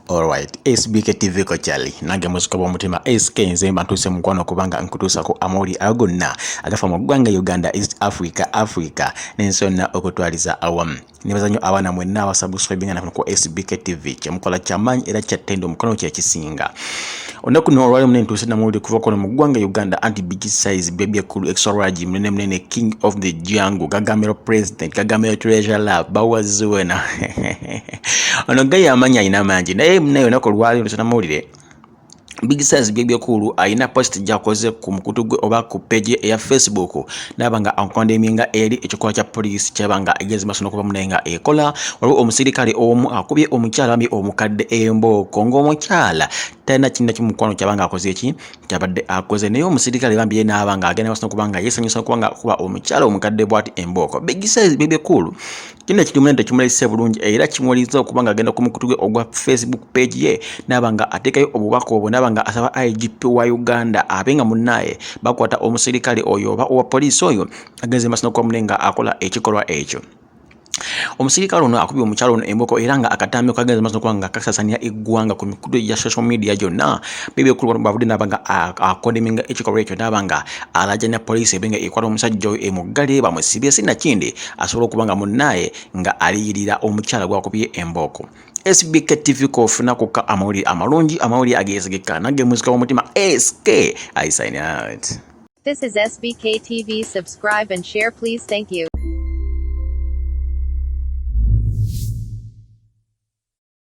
Alright, SBK TV kokyali nange musika bw'omutima SK nze mba ntuuse mukwano kubanga nkutuusako amawulire ago gonna agafa mu ggwanga Uganda, East Africa, Africa n'ensi yonna okutwaliza awamu. Nebaza nnyo abaana mwenna abasubscribinga nafuna ku SBK TV, kyemukola kyamaanyi era kyattendo omukono kyekisinga. Olunaku luno olwali munene ntuuse namawulire kuva kono mu ggwanga Uganda anti big size baby ekulu extra large munene munene king of the jungle gagamero president gagamero treasure love bawazuwena ono gaye amanyi alina mangi naye munaye olunaku olwali ntuuse namawulire Big Size Bebe Cool alina post gyakoze ku mukutu gwe oba ku page eya Facebook naaba nga akondeminga eri ekikolwa kya poliisi kyaba nga egezi maaso n'okuba munaye nga ekola. Waliwo omusirikale omu akubye omukyala bambi omukadde embooko ng'omukyala talina kintu kimukwano kyaba nga akoze eki kyabadde akoze, naye omusirikale bambi ye naaba nga agenda maaso n'okuba nga yeesanyusa okuba nga akuba omukyala omukadde bw'ati embooko. Big Size Bebe Cool kino ekiri munene tekimulese bulungi era kimuwaliriza okuba nga agenda ku mukutu gwe ogwa Facebook page ye naaba nga ateekayo obubaka obwo naaba nga asaba IGP wa Uganda abe nga munnaaye bakwata omusirikale oyo oba owa poliisi oyo agenze maaso n'okuba mune nga akola ekikolwa ekyo. Omusirikale ono akubye omukyala ono emboko era nga akatambi kagenze maaso n'okuba nga kasasanira eggwanga ku mikutu egya social media gyonna. Bebe Cool bw'avudde n'aba nga akondeminga ekikolwa ekyo n'aba nga alajanya poliisi ebe nga ekwata omusajja oyo emuggale bamusibye sinakindi asobola okuba nga munnaaye nga aliyirira omukyala gwakubye embooko. SBK TV kofuna kuka amawulire amalungi, amawulire ageesigika. Nange muzika w'omutima SK, I sign out. This is SBK TV. Subscribe and share, please. Thank you.